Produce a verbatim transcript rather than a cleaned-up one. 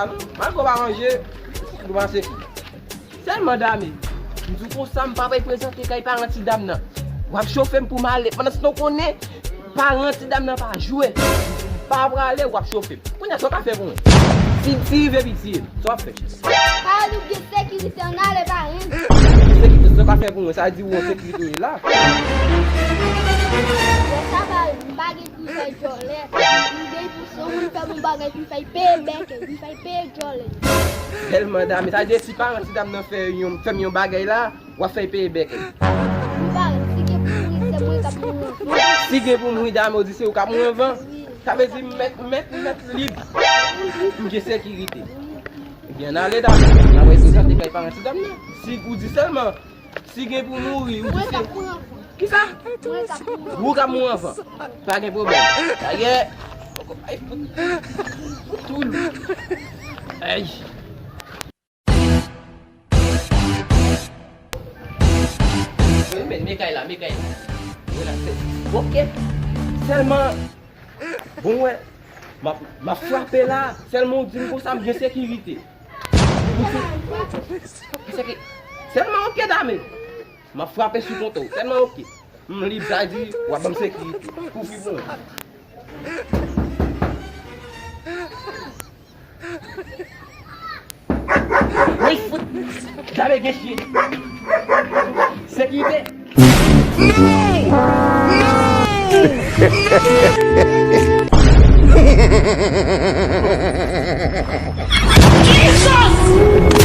Malgre w pa ranje, ou pa seki. Sèlman Dame, m di w konsa, m pa pral prezante kay paran ti dam nan. W ap chofe m pou m ale. Pandan se tan w konnen, paran ti dam nan pa jwe. M pa prale, w ap chofe m. Kounye a, sa w ka fè pou mwen? Si, si rive pitiye m, sa w ap fè? Pale ou gen sekirite, ann ale, pa renmen. Sekirite, sa w ka fè pou mwen? Sa di ou an sekirite w ye la? Lè sa pale, m pa gen pou m fè djòlè. M gen pou se yon moun fè m yon bagay pou m fè l peye bèk li, pou m fè l peye djòlè. Sèlman Dame, sa di si paran ti dam nan fè yon, fè m yon bagay la, w ap fè l peye bèk li. M pa, si gen pou mouri, se mwen k ap mouri anvan. Si gen pou mouri, Dame, ou di se ou k ap mouri anvan? Wi. Sa vle di m mèt, m mèt, m mèt lib. M gen sekirite. Ebyen, ann ale, Dame. N a pral prezante kay paran ti dam nan. Si ou di sèlman, si gen pou mouri, ou di se. Mwen k ap mouri anvan. Kisa? Mwen k ap mouri anvan. Ou k ap mouri anvan. Pa gen pwoblèm. Dayè, ay, fout, fout tou lou. Ay. Men, men kay la, men kay la. Relakse. Ok. Sèlman, bon, wè, m ap, m ap frape la. Sèlman ou di m konsa, m gen sekirite. Ou di, seki-, sèlman ok, Dame. M ap frape sou konto. Sèlman ok. M lib, sa di, w ap ban m sekirite. Kouvri pou mwen. Woy, fout! Dame gen chyen! Sekirite! No! No! Jesus!